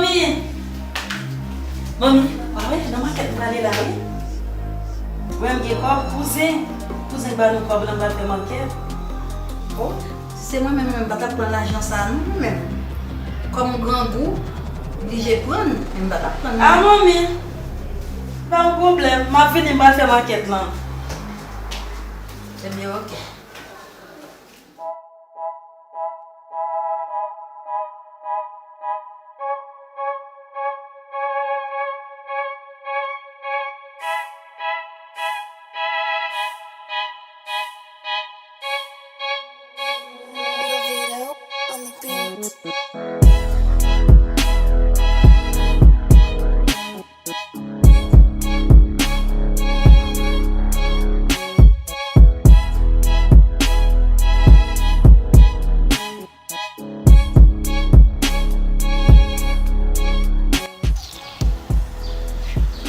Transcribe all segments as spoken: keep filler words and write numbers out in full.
Manmi, manmi, pa wè, nan makèt m prale la, wi. Wè m gen kòb, kouzen. Kouzen ba nou kòb la, m pral fè makèt. Oh, si se mwen menm, mwen pa t ap pran lajan sa a, non, mwen menm. Kòm grangou, oblije pran, men m pa t ap pran, non. Ah, manmi, pa yon pwoblèm. M ap vini, m pral fè makèt lan. Ebyen, oke.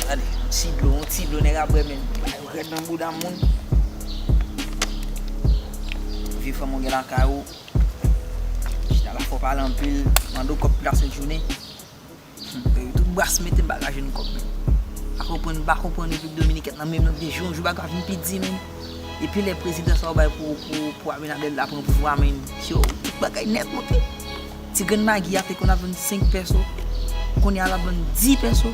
Gade, yon ti dlo, yon ti dlo, nèg ap bwè, men bay rèd nan bouda moun. Vye fanm ou gen lakay ou, chita la fò pale anpil, mande w kòb pou lasent jounen. Hmm, tout bras mete m pa ka jwenn kòb, men. Pa konprann, pa konprann Repiblik Dominikèn nan, menm nan de jou, yon jou bagay vin pi di, men. Epi lè prezidan sa yo bay pou, pou, pou Abinader la pran pouvwa, men. Yo, tout bagay nèt monte. Ti grenn magi a te konn ap vann senk pèso. Kounye a l ap vann dis pèso.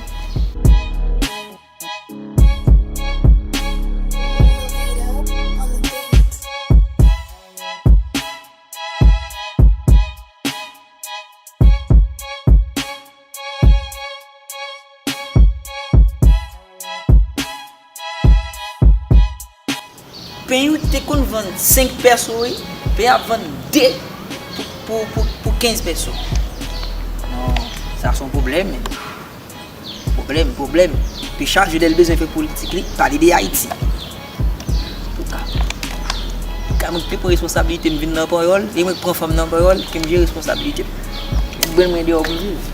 Pen yo te konn vann senk pèso, wi. Pen ap vann de pou, pou, pou, pou kenz pèso. Non, sa se yon pwoblèm, men. Pwoblèm, pwoblèm. Pi chak jou lè l bezwen fè politik li, pale de Ayiti. Antouka, antouka, mwen pi pran responsablite m vin nan panyòl, e mwen k pran fanm nan panyòl, ke m jere responsablite m. Met brenn mwen deyò pou m viv.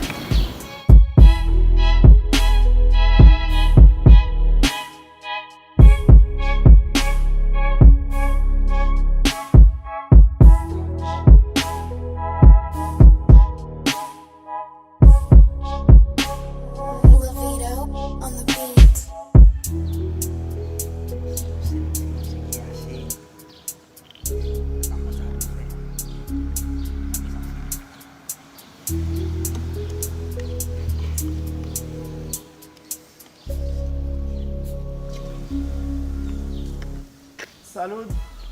Salud.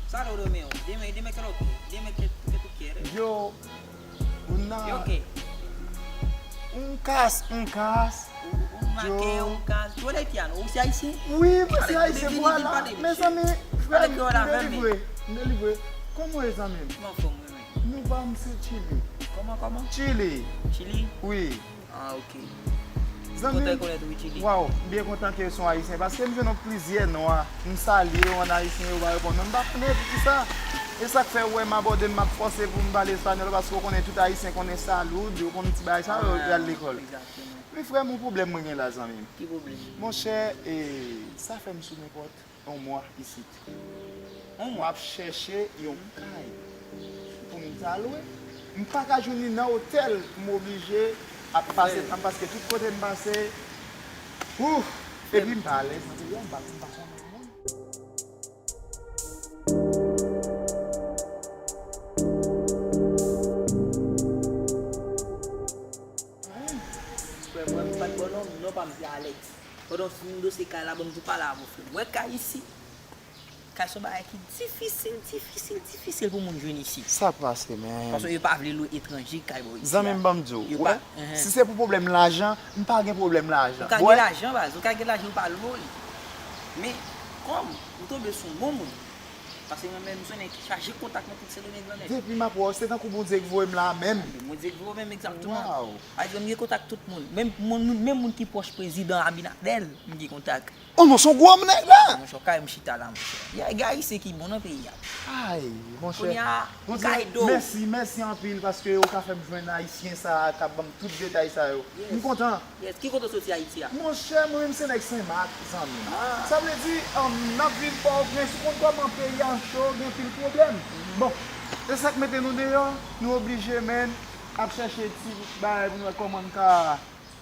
Salud, amigo. Dime, dime qué lo que, dime qué, qué tú quieres. Yo, una, yo qué? Un cas, un cas. Un, un maqueo, un cas. Tú eres haitiano, ou se ayisyen? Wi, mwen se ayisyen, vwala. Mezanmi, frè m, m delivre, m delivre. Kòman w ye, zanmi m? Mwen anfòm, wi, men. Nou pa m se Chili. Kòman, kòman? Chili. Chili? Wi. Ah, ok. Zanmi m, kontan rekonèt ou, Richie Lee. Waw, m byen kontan ke w se yon ayisyen, paske m jwenn yon plizyè nwa, m salye yo, an ayisyen yo pa reponn mwen, m pa konnen poukisa. E sa k fè ou wè m abòde m, m ap fòse pou m pale espanyòl, paske w konnen tout ayisyen konnen salud, yo konn ti bagay sa yo, yo al lekòl. Egzakteman. Men frè m, yon pwoblèm mwen gen la, zanmi m. Ki pwoblèm? Monchè, e, sa fè m sou nenpòt yon mwa isit. Yon mwa? M ap chèche yon kay pou m ta lwe. M pa ka jwenn li nan otèl. M oblije ap pase tan paske tout kote m pase, ouf, epi m pa alèz nan peyi a, m pa, m pa konnen moun. Frè mwen, m pa t bon non, non pa m se Alex. Pandan w fin dosye kay la, ban m tou pale avè w, frè m. Wè kay isi, kay se yon bagay ki difisil, difisil, difisil pou moun jwenn isi. Sa k pase, men? Paske yo pa vle lwe etranje kay bò isi a. Zanmi m, ban m di w, wè, si se pou pwoblèm lajan, m pa gen pwoblèm lajan. Ou ka gen lajan, baz, ou ka gen lajan, ou pa lwe li. Men, kòm ou tonbe sou yon bon moun, paske mwen menm, m se yon nèg ki chaje kontak nan tout Sendomeng lan nèt. Depi m ap wè w, se tankou Bondye k voye m la menm. Bondye k voye w menm, egzakteman. Waw. Sa vle di, m gen kontak tout moun. Menm moun, menm moun ki pwòch prezidan Abinader, m gen kontak. Oh non, se yon gwo nèg la! Monchè, w ka wè m chita la, monchè. Y a, gen Ayisyen ki bon nan peyi a. Ay, monchè. Kounye a, ou ka ede w. Mèsi, mèsi anpil, paske ou ka fè m jwenn Ayisyen sa a, k ap ban m tout detay sa yo. M kontan. Yes, ki kote w soti Ayiti a? Monchè, mwen menm se nèg Senmak, zanmi m. Ah. Sa vle di, um, n ap viv Pòtoprens, ou konn kòman peyi a cho, gen anpil pwoblèm. Mhm. Bon, e sa k mete nou deyò, nou oblije, men, ap chèche ti bagay pou nou wè kòman n ka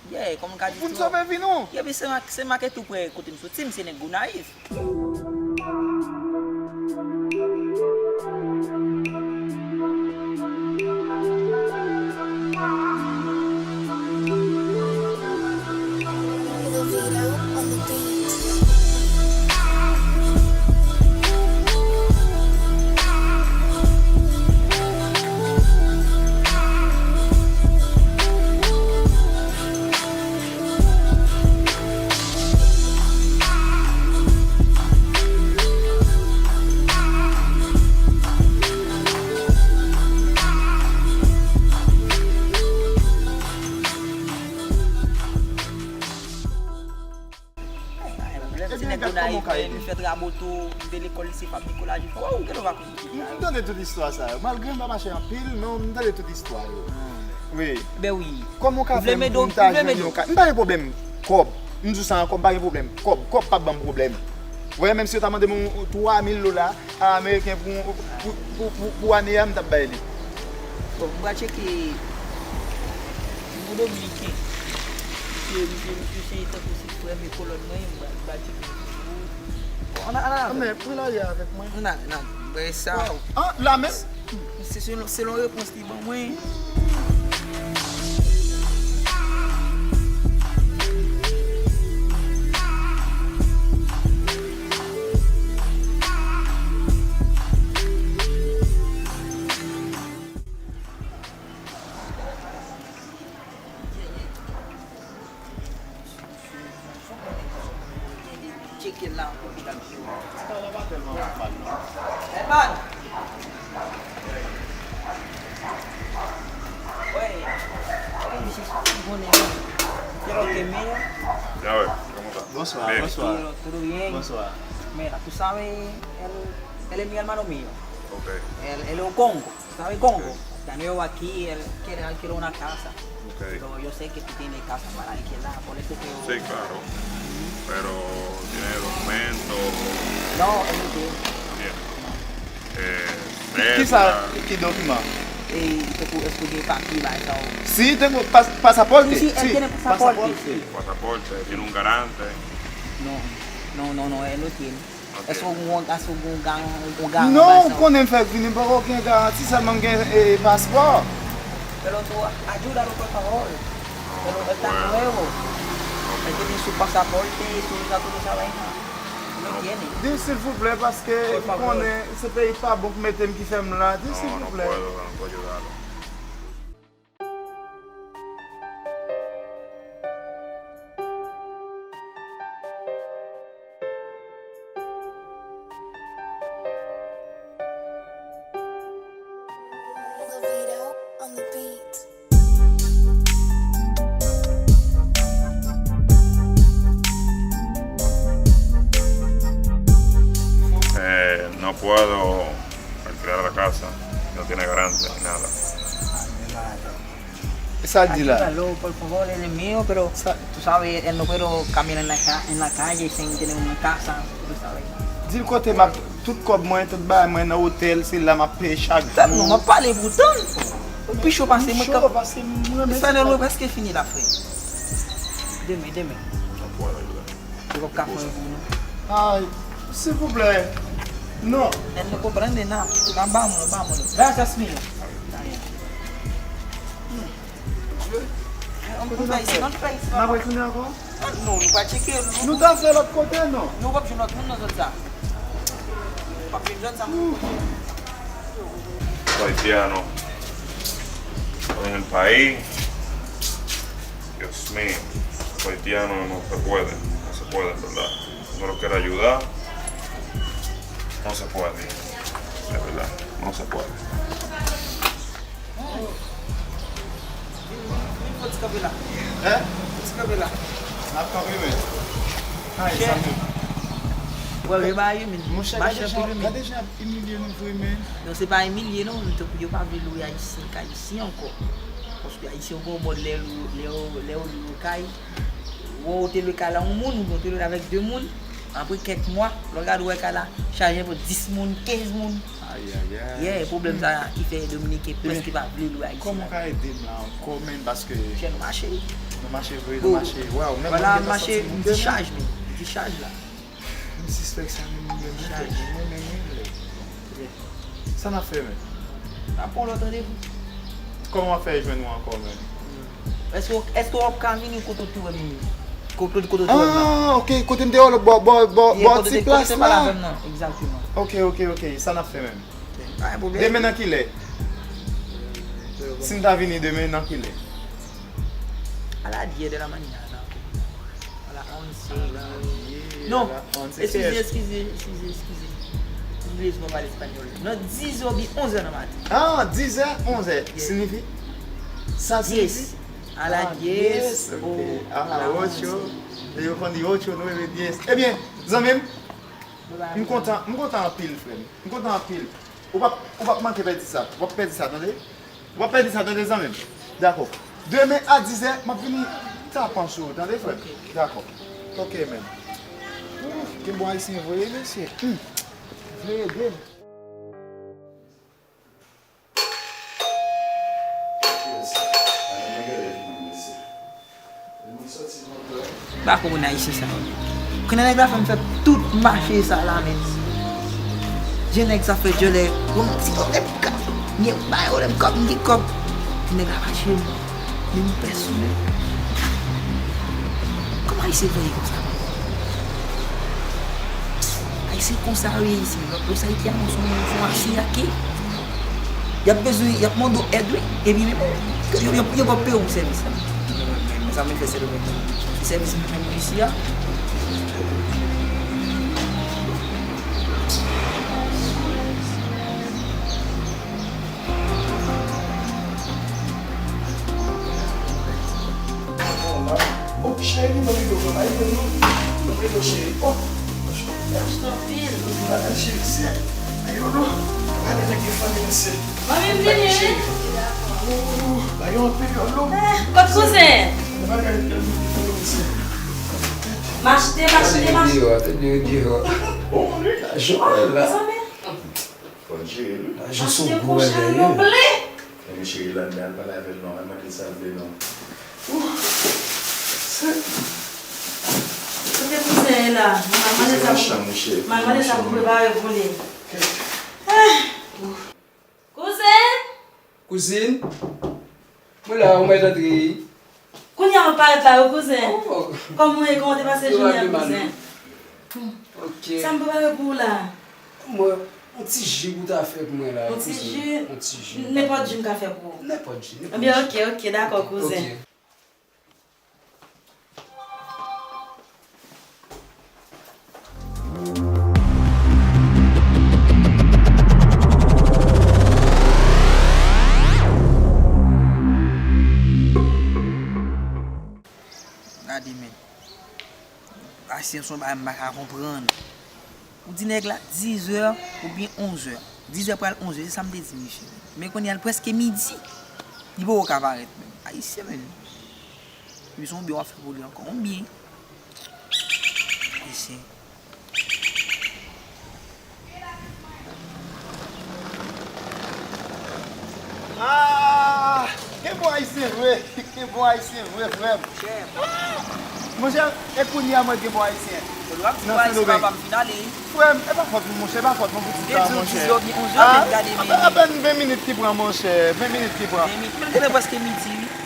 Yeah, kòm ka di pou n sove vi nou. Yeah, epi se mak se mak e tou prè kote m soti, m se nèg Gonayiv. Ebyen, gad kòman w ka ede. M fè trabo tou, m te lekòl lise Fab Nicolas Gifrard. Waw, gade w pa konn. M tande tout istwa sa yo. Malgre m pa mache anpil, men m tande tout istwa yo. Wi. Ben wi. Kòman w ka fè m pou m ta jwenn yon ka? M pa gen pwoblèm kòb. M di w sa ankò, m pa gen pwoblèm kòb. Kòb p ap ban m pwoblèm. Ou wè, menm si yo ta mande m yon twa mil dola ameriken pou, pou, pou, pou, pou ane a, m t ap bay li. Bon, m pral tcheke yon dominiken. Misye, misye, misye se tankou se frè m e kolòn mwen, m pral, m pral tcheke misye. Bon, ann al, ann al avè m. Men, pran lari a avèk mwen. Ann al, ann al. Mwen sa. Ah, la menm? Se selon, selon repons li ban mwen. Tcheke la ankò pou gade. Herman! Oi, oi, misye soti konnen wi. Quiero que mío. Ya ves, ¿cómo está? Bonsoir, bien. Bonsoir. Todo, todo bien. Bonsoir. Mira, tú sabes, él, él es mi hermano mío. Ok. Él, él es un congo. ¿Sabe Congo? Está nuevo aquí, él quiere alquilar una casa. Ok. Pero yo sé que tú tienes casa para alquilar, por eso que yo... Sí, claro. Pero tiene documentos. No, él no tiene. No tiene. Eh, cédula. Ki sa? Ki dokiman? Eh, es que tú, es que tú tienes papel, eso. Sí, tengo pas-, pasaporte. Sí, sí, él tiene pasaporte, sí. Pasaporte, tiene un garante. No, no, no, no, él no tiene. Èske w gen, èske w gen yon garan-, yon garan anba sa? Non, ou konnen m fèk vini, m poko gen garanti, sèlman m gen, e, paspò. Pero tú, ayúdalo, por favor. Pero él está nuevo. Él tiene su pasaporte y su visa, toda esa vaina. No tiene. Di silvouplè, paske ou konnen se peyi pa bon pou mete m ki fè m la. Di silvouplè. No, no puedo, no puedo ayudarlo. Eh, no puedo alquilar la casa, no tiene garante ni nada. Sa l di la? Ayúdalo, por favor, él es mío, pero tú sabes, él no puedo caminar en la ca-, en la calle sin tener una casa, tú sabes. Di l kote m ap, tout kòb mwen, tout bagay mwen nan otèl, se la m ap peye chak jou. Tann non, m ap pale pou tann. Ou pi cho pase mwen. Pi cho pase mwen, men sa nan mwen prèske fini la, frè. Demen, demen. Ou p ap ka fè anyen pou nou. Ay, silvouplè. Non. Él no comprende nada. Ba, ba mwen, ba mwen. Gracias, mío. Está bien. Hmm. Kote n ap fè? N ap retounen ankò? Non, nou pa tcheke. Nou ta fè lòt kote, non? Nou p ap jwenn lòt moun nan zòn sa. P ap jwenn zòn sa. Los haitianos en el país. Dios mío, los haitianos no se puede, no se puede, en verdad. Uno los quiere ayudar, no se puede, de verdad, no se puede. Vin, vin, vin fè ti kanpe la. Hein? Fè ti kanpe la. N ap kanpe, men. Ay, sa tou. Wè, yo ba yo, men. Monchè, gade jan, gade jan y ap imilye nou vre, men. Non, se pa imilye, non, men tankou yo pa vle lwe Ayisyen, kay isi ankò. Paske Ayisyen yo gen yon mòd lè yo, lè yo, lè yo lwe yon kay, ou te lwe kay la yon moun, oubyen ou te lwe l avèk de moun, apre kèk mwa, lè w gade ou wè kay la chaje pou dis moun, kenz moun. Ayayay. Yeah, pwoblèm sa ki fè Dominiken prèske pa vle lwe Ayisyen. Kòman w ka ede m la ankò, men, paske... Chè nou mache. Nou mache vre, nou mache. Waw, menm mwen gentan santi m bouke menm. M di chaj la. M sispèk sa menm, menm, menm, menm, menm, menm. Sa n ap fè menm? N ap pran lòt randevou. Kòman w ap fè jwenn ou ankò menm? Èske, èske w ap ka vini kote w te wè m? Kote, kote w te wè m nan? Ah, ok, kote m te wè w bò, bò, bò, bò ti plas la. Egzakteman. Ok, ok, ok, sa n ap fè menm? Pa gen pwoblèm. Demen nan kilè? Si m ta vini demen nan kilè? A las diez de la mañana. A las once. Non, eskize, eskize, eskize, eskize. M bliye si mwen pale espanyòl. Nan dizè oubyen onzè nan maten. Ah, dizè, onzè. Siyifi? Sa siyifi? A las diez. Ah, diez, ok. Ah, ocho. E yo konn di ocho, nueve, diez. Ebyen, zanmi m, m kontan, m kontan anpil, frè m. M kontan anpil. Ou p ap, ou p ap manke pèdi sa. Ou p ap pèdi sa, tande? Ou p ap pèdi sa, tande, zanmi m? Dakò. Demen a dizè, m ap vini tapan sou ou, tande, frè m? Dakò. Ok, men. Ouf, gen bon ayisyen vre, mesye. Hmm. Vle ede m. Pa konprann ayisyen sa yo. Kounye a nèg la fè m fè tout mache sa la, men. Jan nèg sa fè djòlè, bon, ti pwoblèm kòb. M gen bay pwoblèm kòb, m gen kòb. Nèg la mache m. Men m pèsonèl. Kòman ayisyen fè ye konsa? Ayisyen konsa wi, ayisyen. Lòt bò sa Ayiti a, se yon, se yon asiyat ki. Y ap bezwen, y ap mande w èd wi. Epi menm, yo, yo, yo p ap peye w pou sèvis la. Men sa m fè se sèvis mwen menm isi a. Oh, cheri, ban m rido, ban m rido, non. Ban m rido, cheri. Oh, mèsi anpil. Bagay, cheri, se. Ayo, non. Gade nèg yo fanmi, mesye. Mami, m vini, wi. Oh, bagay anpil, non. Eh, kot kouzen? Bagay anpil, mesye. M achte, m achte, m achte. Tande yo deyò, tande yo deyò. Oh, lajan la. Mezanmi. Fò n jere l wi. Lajan sou gou bagay wi. Ebyen cheri, Landa, al pale avè l non, al mande l sa l vle non. Kote kouzen an ye la? M al mande sa pou, m al mande sa pou prepare pou li. Kouzen! Kouzin? Mwen la, ou mèt antre. Kounye a ou parèt la wi, kouzen. Oh. Kòman w ye? Kòman w te pase jounen an, kouzen? Ok. Sa m prepare pou ou la? Mwen, yon ti ji pou w ta fè pou mwen la, kouzen. Yon ti ji? Yon ti ji. Nenpòt ji m ka fè pou ou? Nenpòt ji, nenpòt ji. Ebyen, ok, ok, dakò, kouzen. Ok. Gade, men. Pasyans yon bagay m pa ka konprann. Ou di nèg la dizè oubyen onzè. Dizè pral onzè, se sa m te di misye. Men kounye a l prèske midi. Li poko ka parèt menm. Ayisyen menm. Li se yon byen w ap fè pou li ankò. Yon byen. Ayisyen. Ah! Gen bon ayisyen vre! Gen bon ayisyen vre, frè m! Ah! Monchè, e kounye a mwen gen bon ayisyen nan Sendomeng. Frè m, e pa fòt mwen, monchè, e pa fòt mwen pou ti sa, monchè. Ah, apèn ven minit ki pran, monchè, ven minit ki pran.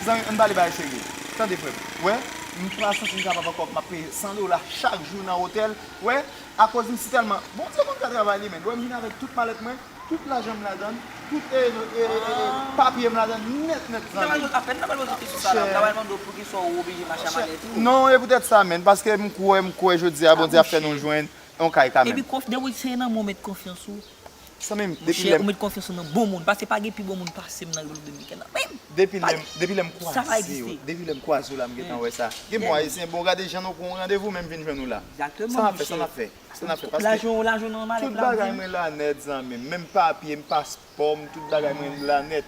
Zanmi, ann pale bagay serye. Tande, frè m. Wè, m pa santi m kapab ankò, m ap peye san dola chak jou nan otèl. Wè, akoz m si tèlman, Bondye konn fè travay li, men. Wè, m vin avèk tout malèt mwen, tout lajan m ladan l, tout, e, e, e, e, papye m ladan l, nèt, nèt, zanmi. Apèn n ap mande w kesyon sa la, m ta pral mande w poukisa w oblije mache a malèt ou. Non, e poutèt sa, men, paske m kwè, m kwè jodi a, Bondye ap fè nou jwenn yon kay kanmenm. Epi, konf-, depi se nan men w met konfyans ou. Zanmi m, depi lè m, ou met konfyans ou nan bon moun, paske pa gen pi bon moun pase m nan Repiblik Dominikèn nan. Menm! Depi lè m, depi lè m kwaze w, depi lè m kwaze w la, m gentan wè sa. Gen bon ayisyen, bon, gade jan nou pran yon randevou, men m vin jwenn ou la. Sa n ap fè, sa n ap fè, sa n ap fè, paske lajan w, lajan w nan malèt la, tout bagay mwen la nèt, zanmi m. Menm papye m, paspò m, tout bagay mwen la nèt.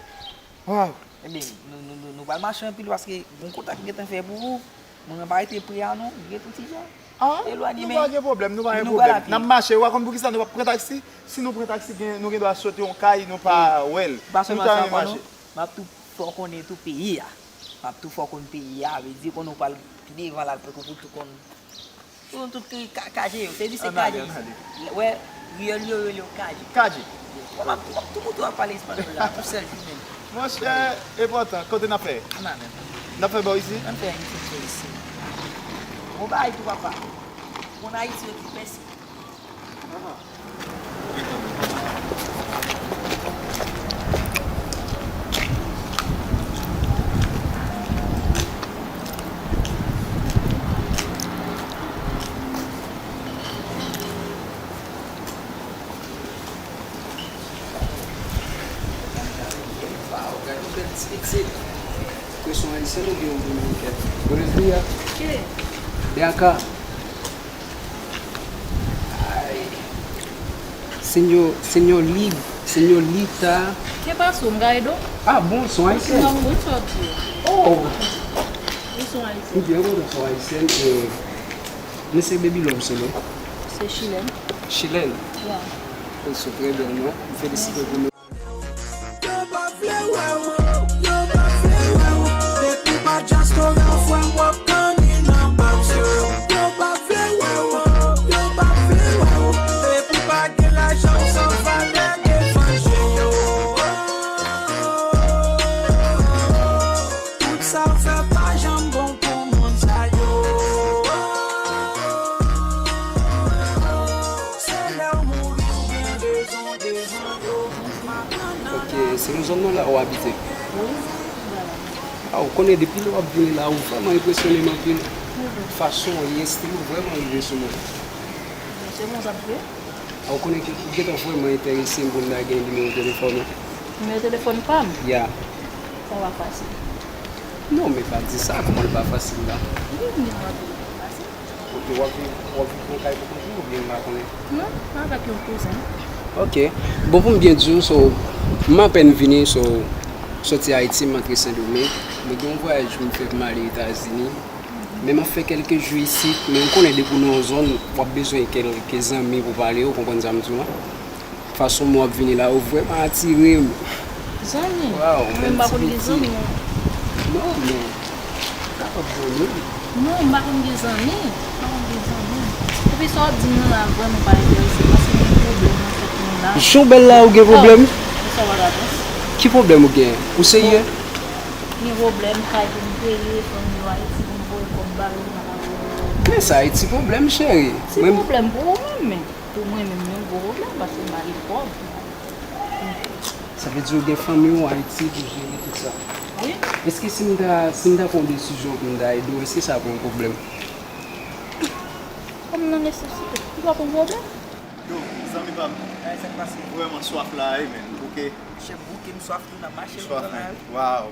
Waw! Ebyen, nou, nou, nou, nou pral mache anpil paske gon kontak m gentan fè pou ou. Mwen pa rete pre a non, m rete yon ti jan. Ah, elwanye, nou pa gen pwoblèm, nou pa gen pwoblèm. N ap mache, ou pa konn poukisa nou p ap pran taksi? Si nou pran taksi, gen, nou gen dwa sote yon kay, nou pa wè l. Nou ta renmen mache. M ap tou fè w konnen tou peyi a. M ap tou fè w konn peyi a, vle di konnen w pral pi devan la, pou, pou tou konn, pou nou tout ki ka-, Kaje yo, se di se Kaje isi. Wè, riyèl yo rele yo Kaje. Kaje. Bon, m ap, m ap tou moutre w ap pale espanyòl la, pou sèl jounen. Monchè, enpòtan, kote n ap fè? Ann ale. N ap fè bò isi? Ann fè yon ti bò isi. Bon bagay tou, papa. Konn Ayiti yo di mèsi. Waw, gade yon bèl ti pitit. Ou kwè se yon Ayisyen oubyen yon Dominikèn? Buenos días. Ke? Ven acá. Ay. Señor, señor Li-, señorita. ¿Qué pasó, Mgaido? Ah, bon, se yon Ayisyen. Non, mwen sòti. Oh! Mwen se yon Ayisyen. Mwen byen kontan se yon Ayisyen. E, mwen se Baby Love solo. Se chilèn. Chilèn? Ya. Oh, se trè bèl non. Mwen felisite w pou nou. Yo pa vle wè w, yo pa vle wè w. Depi w pa dyaspora, frè m, w ap kanni nan bòks yo. Yo pa vle wè w, yo pa vle wè w. Depi w pa gen lajan, w san valè devan je yo. Tout sa w fè pa janm bon pou moun sa yo. Se lè w mouri w gen rezon devan yo. Ok, se nan zòn nan la ou abite? Wi, m abite la. A, ou konnen depi lè w ap vini la, ou vrèman enpresyone m anpil. Fason w estime w vrèman rive sou mwen. Se bon, sa vre? A, ou konnen ke ou gentan vrèman enterese m pou m ta gen nimewo telefòn ou. Nimewo telefòn pa m? Ya. Sa pa fasil. Non, men pa di sa, kòman l pa fasil la? Wi, m gen dwa di l pa fasil. Ok, w ap viv, w ap viv nan kay pou kont ou oubyen m pa konnen? Non, avèk yon kouzen. Ok. Bon, pou m byen di w, so, m apèn vini, so, soti Ayiti, m antre Sendomeng. Mwen gen yon vwayaj pou m fè pou m ale Etazini. Men m ap fè kèlke jou isit, men ou konnen depi w nan yon zòn, w ap bezwen kèlke zanmi pou pale, ou konprann sa m di w an? Fason mwen ap vini la, ou vrèman atire m. Zanmi? Waw, mwen menm m pa konn gen zanmi, non. Non, men, ou kapab zanmi. Non, m pa konn gen zanmi. M pa konn gen zanmi. Epi sa w ap di m nan la vrèman pa enterese m, paske m gen pwoblèm nan tèt mwen la. Jan w bèl la, ou gen pwoblèm? Sa w pa ka panse. Ki pwoblèm ou gen? Ou serye? Bon, gen pwoblèm, kay pou m peye, fanmi yo Ayiti pou m voye kòb ba yo, m pa ka voye yo. Men sa Ayiti pwoblèm, cheri. Se pwoblèm pou ou menm, men. Pou mwen menm, yon gwo pwoblèm, paske m pa gen kòb. Sa vle di ou gen fanmi w Ayiti pou jere tout sa. Wi. Èske si m ta, si m ta pran yon desizyon pou m ta ede w, èske sa ap yon pwoblèm? Kòm nan nesesite, li p ap yon pwoblèm. Yo, zanmi pa m, m vrèman swaf la, wi, men, ok? Chèf bouke m swaf tou, n ap mache lontan nan lari. Waw.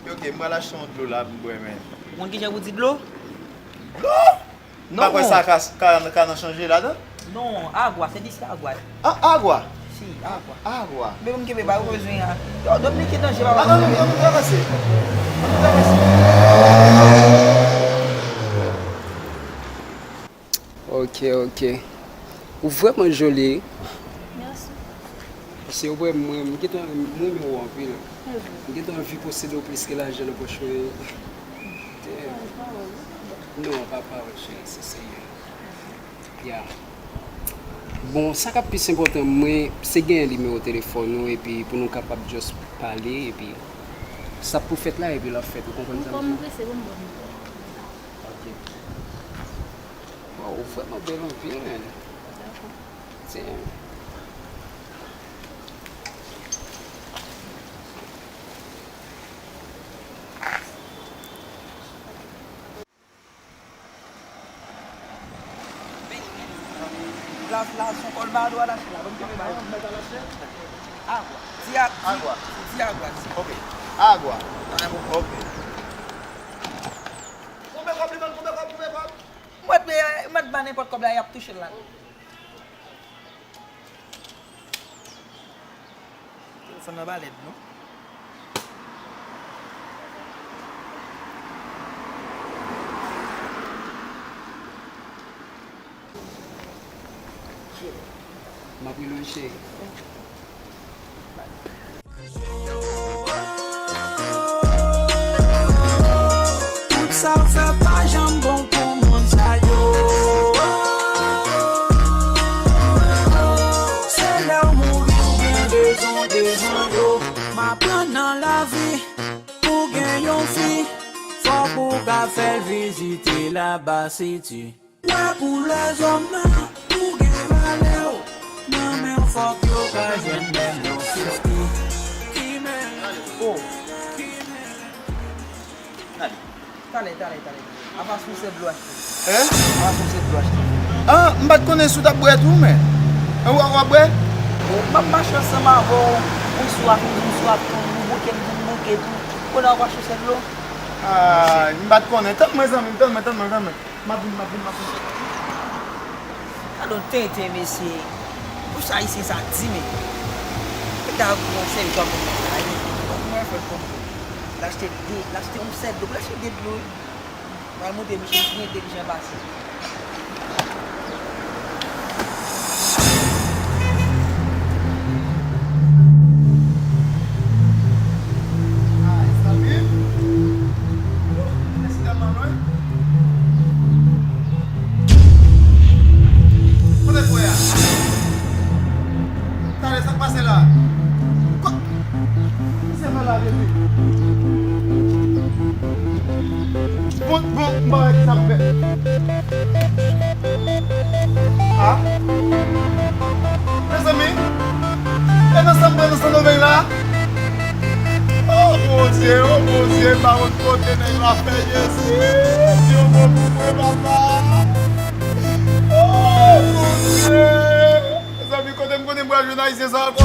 Ok, m pral achte yon dlo la pou m bwè, men. Ou konn kijan pou di dlo? Dlo? Non. M pa kwè sa ka, ka, ka nan chanje ladan. Non, agwa, se di se agwa. Ah, agwa? Si, agwa. Agwa. Men pou m kenbe ba yo bezwen a. Yo, Dominique danje, papa. Ah, non, non, non, non, travèse. Travèse. Ok, ok. Ou vrèman joli. Mèsi. Paske ou wè mwen, m gentan, m renmen w anpil. M gentan anvi posede w plis ke lajan nan pòch mwen. Non, pa pawòl, cheri, se serye. Ya. Bon, sa k ap plis enpòtan mwen, se genyen nimewo telefòn ou, epi pou nou kapab just pale, epi sa pou fèt la, epi l ap fèt, ou konprann sa m di? Kòm m prese, ban m bon nimewo. Ok. Waw, ou vrèman bèl anpil, man. Damn. La, la, son kòl ba dwa lache la. Bon, kenbe ba yo. Agwa. Di a, di, agwa. Di agwa, di. Ok. Agwa. Ok. Konbyen kòb li vann? Konbyen kòb? Konbyen kòb? Mwen, mwen, mwen ba nenpòt kòb la, y ap touche l la. Telefòn nan pa lèd, non. M ap rele w cheri. Sa w fè pa janm bon pou moun sa yo. Se lè w mouri w gen rezon devan yo. M aprann nan lavi, pou gen yon fi, fòk ou ka fè l vizite Labasiti. Wè koulè zòm nan, pou gen valè w nan men w, fòk yo ka jwenn menm yon fifti. Ki men, oh. Ki men. Gade. Talè, talè, talè. Apa se yon sèl dlo achte? Hein? Apa se yon sèl dlo achte? Ah, m pa t konnen si w t ap bwè tou, men. An, w a, w a bwè? Bon, m ap mache ansanm avè w. Ou swaf, m di m swaf tou, ou bouke, m di m bouke tou. Kounye a w ap achte yon sèl dlo? Ah, m pa t konnen. Tann mwen, zanmi m, tann mwen, tann mwen, tann mwen. M ap vin, m ap vin, m ap vin. Gadon tenten, mesye. Pou sa Ayisyen sa di, men. Li ta gon sèl dlo pou mwen la, wi. Pou mwen fè l konn. L achte de, l achte yon sèl dlo, l achte de dlo, wi. Pral montre misye li pi entelijan pase. Ah, mezanmi. Mèsi tèlman, non. Kote frè a? Talè, sa k pase la? Kò-, misye malad epi. Bon, bon, m pa wè ki sa m fè. Ah? Mezanmi, e nan sa m pran nan Sendomeng la? Oh, Bondye, oh, Bondye, m pa konn kote nèg la fè Jezi. Di yon mo pou mwen, papa. Oh, Bondye. Mezanmi, kote m konnen m pral jwenn Ayisyen sa ankò?